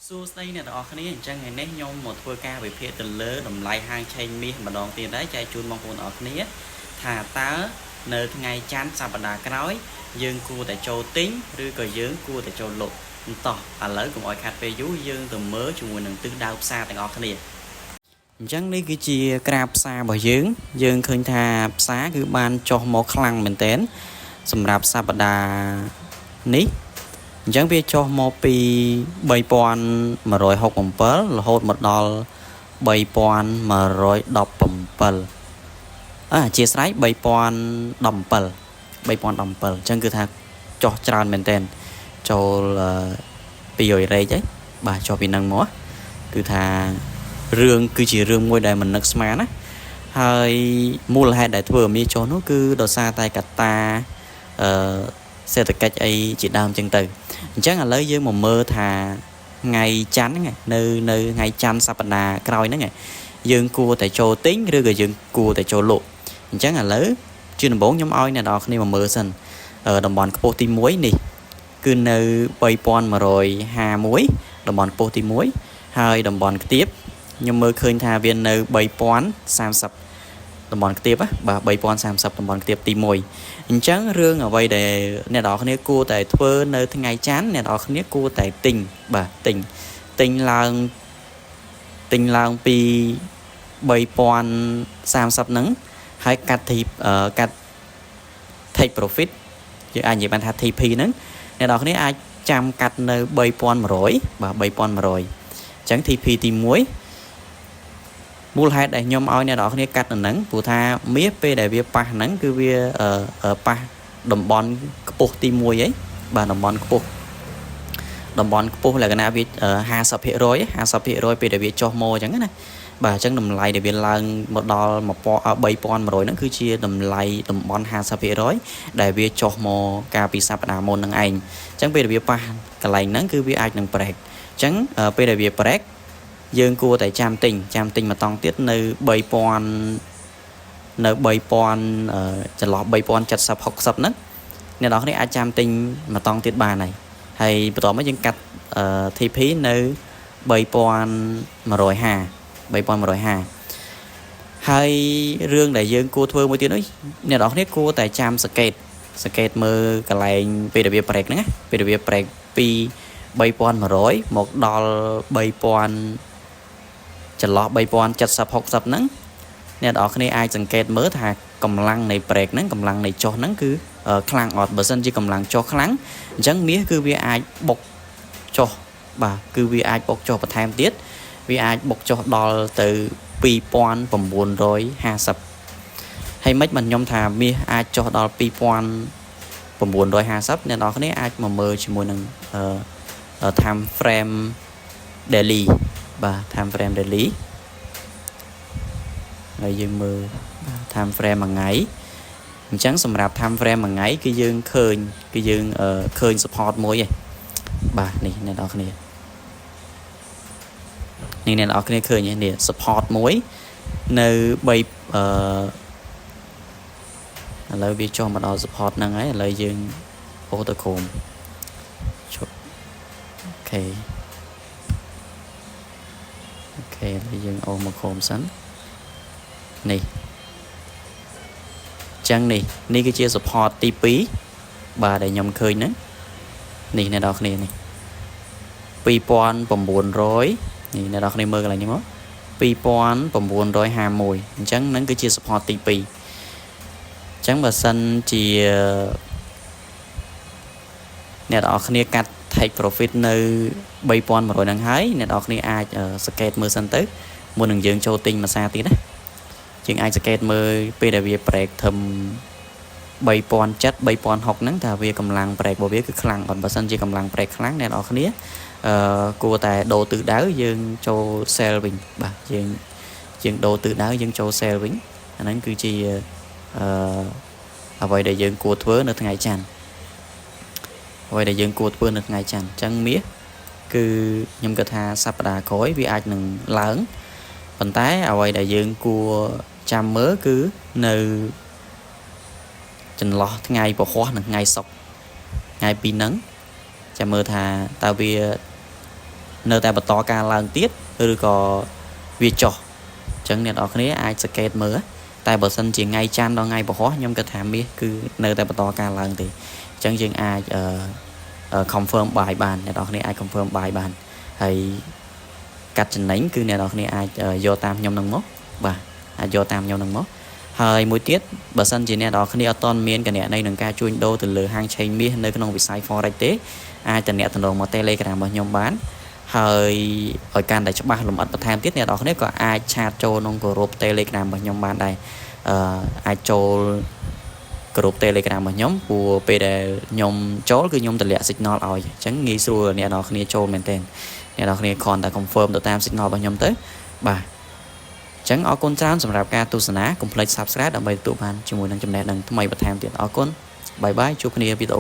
សួស្តីអ្នកទាំងអស់គ្នាអញ្ចឹងថ្ងៃនេះខ្ញុំមកធ្វើការវិភាគទៅលើតម្លៃហាងឆេងមាសម្ដងទៀតដែរចែកជូនបងប្អូនទាំងអស់គ្នាថាតើនៅថ្ងៃច័ន្ទសប្តាហ៍ក្រោយយើងគួរតែចូលទិញឬក៏យើងគួរតែចូលលក់តោះឥឡូវកុំឲ្យខាត់ពេលយូរយើងទៅមើលជាមួយនឹងទិសដៅផ្សារទាំងអស់គ្នាអញ្ចឹងនេះគឺជាក្រាបផ្សាររបស់យើងយើងឃើញថាផ្សារគឺបានចុះមកខ្លាំងមែនទែនសម្រាប់សប្តាហ៍នេះអញ្ចឹងវាចុះមកពី3167រហូតមកដល់3117អអធិស្ឋាន3017 3017អញ្ចឹងគឺថាចុះច្រើនមែនទែនចូល200រែកហីបាទចុះពីនឹងមកគឺថារឿងគឺជារឿងមួយដែលមិននឹកស្មានណាហើយមូលហេតុដែលធ្វើឲ្យមានចុះនោះគឺដោយសារតែកត្តាអឺសេដ្ឋកិច្ចអីជាដើមចឹងទៅអញ្ចឹងឥឡូវយើងមកមើលថាថ្ងៃច័ន្ទហ្នឹងនៅនៅថ្ងៃច័ន្ទសប្តាហ៍ក្រោយហ្នឹងយើងគួរតែចូលទិញឬក៏យើងគួរតែចូលលក់អញ្ចឹងឥឡូវជាដំបូងខ្ញុំឲ្យអ្នកនរគ្នាមកមើលសិនតំបន់ខ្ពស់ទី1នេះគឺនៅ3151តំបន់ខ្ពស់ទី1ហើយតំបន់ខ្ទាបខ្ញុំមើលឃើញថាវានៅ3030តំបន់ខ្ទាបបាទ3030តំបន់ខ្ទាបទី1អញ្ចឹងរឿងអ្វីដែលអ្នកនរគ្នាគួរតែធ្វើនៅថ្ងៃច័ន្ទអ្នកនរគ្នាគួរតែទិញបាទទិញទិញឡើងទិញឡើងពី3030ហ្នឹងហើយកាត់ទីកាត់ take profit យើងអាចនិយាយបានថា TP ហ្នឹងអ្នកនរគ្នាអាចចាំកាត់នៅ3100បាទ3100អញ្ចឹង TP ទី1មូលហេតុដែលខ្ញុំឲ្យអ្នកនរគ្នាកាត់នៅហ្នឹងព្រោះថាមាសពេលដែលវាប៉ះហ្នឹងគឺវាប៉ះតំបន់ខ្ពស់ទី1ហីបាទតំបន់ខ្ពស់តំបន់ខ្ពស់លក្ខណៈវា50% 50%ពេលដែលវាចុះមកអញ្ចឹងណាបាទអញ្ចឹងតម្លៃដែលវាឡើងមកដល់3100ហ្នឹងគឺជាតម្លៃតំបន់50%ដែលវាចុះមកកាលពីសប្តាហ៍មុនហ្នឹងឯងអញ្ចឹងពេលដែលវាប៉ះកន្លែងហ្នឹងគឺវាអាចនឹង break អញ្ចឹងពេលដែលវា break យើងគួរតែចាំទិញចាំទិញមួយតង់ទៀតនៅ3000នៅ3000ចន្លោះ3070 60ហ្នឹងអ្នកនរគ្នាអាចចាំទិញមួយតង់ទៀតបានហើយហើយបន្ទាប់មកយើងកាត់ TP នៅ3150 3150ហើយរឿងដែលយើងគួរធ្វើមួយទៀតនោះអ្នកនរគ្នាគួរតែចាំសង្កេតសង្កេតមើលកន្លែងពេលដែលវា break ហ្នឹងណាពេលដែលវា break ពី3100មកដល់3000ចន្លោះ3070 60ហ្នឹងអ្នកនរគ្នាអាចសង្កេតមើលថាកម្លាំងនៃ break ហ្នឹងកម្លាំងនៃចុះហ្នឹងគឺខ្លាំងអត់បើសិនជាកម្លាំងចុះខ្លាំងអញ្ចឹងមាសគឺវាអាចបុកចុះបាទគឺវាអាចបុកចុះបន្ថែមទៀតវាអាចបុកចុះដល់ទៅ2950ហើយមិនបានខ្ញុំថាមាសអាចចុះដល់2950អ្នកនរគ្នាអាចមកមើលជាមួយនឹង time frame daily បាទ time frame daily ហើយយើងមើល time frame មួយថ្ងៃអញ្ចឹងសម្រាប់ time frame មួយថ្ងៃគឺយើងឃើញគឺយើងឃើញ support មួយឯងបាទនេះអ្នកនរគ្នានេះអ្នកនរគ្នាឃើញនេះ support មួយនៅ3អឺឥឡូវវាចុះមកដល់ support ហ្នឹងហើយឥឡូវយើងអូទៅក្រុមជប់OK ឥឡូវយើងអូមកក្រុមសិននេះចឹងនេះនេះគឺជា support ទី2បាទដែលខ្ញុំឃើញហ្នឹងនេះអ្នកនរគ្នានេះ2900នេះអ្នកនរគ្នាមើលកន្លែងនេះមក2951អញ្ចឹងហ្នឹងគឺជា support ទី2អញ្ចឹងបើសិនជាអ្នកនរគ្នាកាត់ take profit នៅ3100ហ្នឹងហើយអ្នកនរគ្នាអាចសង្កេតមើលសិនទៅមុននឹងយើងចូលទិញមួយសាទៀតណាយើងអាចសង្កេតមើលពេលដែលវា break ធំ3070 3060ហ្នឹងថាវាកម្លាំង break របស់វាគឺខ្លាំងអត់បើសិនជាកម្លាំង break ខ្លាំងអ្នកនរគ្នាអឺគួរតែដូរទិសដៅយើងចូល sell វិញបាទយើងយើងដូរទិសដៅយើងចូល sell វិញអាហ្នឹងគឺជាអឺអ្វីដែលយើងគួរធ្វើនៅថ្ងៃច័ន្ទអ្វីដែលយើងគួរធ្វើនៅថ្ងៃច័ន្ទអញ្ចឹងមាសគឺខ្ញុំគិតថាសប្តាហ៍ក្រោយវាអាចនឹងឡើងប៉ុន្តែអ្វីដែលយើងគួរចាំមើលគឺនៅចន្លោះថ្ងៃពហុនិងថ្ងៃសុក្រថ្ងៃពីរហ្នឹងចាំមើលថាតើវា នៅតែបន្តការឡើងទៀតឬក៏វាចុះអញ្ចឹងអ្នកនរគ្នាអាចសង្កេតមើលតែបើសិនជាថ្ងៃច័ន្ទដល់ថ្ងៃពហុខ្ញុំគិតថាមាសគឺនៅតែបន្តការឡើងទេអញ្ចឹងយើងអាចអឺ confirm buy បានអ្នកនរគ្នាអាច confirm buy បានហើយកាត់ចំណេញគឺអ្នកនរគ្នាអាចយកតាមខ្ញុំនឹងមកបាទអាចយកតាមខ្ញុំនឹងមកហើយមួយទៀតបើសិនជាអ្នកនរគ្នាអត់ទាន់មានគណនីនឹងការជួញដូរទៅលើហាងឆេងមាសនៅក្នុងវិស័យ Forex ទេអាចតំណាក់តំណងមក Telegram របស់ខ្ញុំបានហើយឲ្យកាន់តែច្បាស់លម្អិតបន្ថែមទៀតអ្នកនរគ្នាក៏អាច chat ចូលក្នុងក្រុម Telegram របស់ខ្ញុំបានដែរអឺអាចចូលក្រុម Telegram របស់ខ្ញុំព្រោះពេលដែលខ្ញុំចូលគឺខ្ញុំតម្លាក់ signal ឲ្យអញ្ចឹងងាយស្រួលអ្នកនរគ្នាចូលមែនទែនអ្នកនរគ្នាគ្រាន់តែ confirm ទៅតាម signal របស់ខ្ញុំទៅបាទអញ្ចឹងអរគុណច្រើនសម្រាប់ការទស្សនាកុំភ្លេច Subscribe ដើម្បីទទួលបានជាមួយនឹងចំណេះដឹងថ្មីបន្ថែមទៀតអរគុណ bye bye ជួបគ្នាវីដេអូ។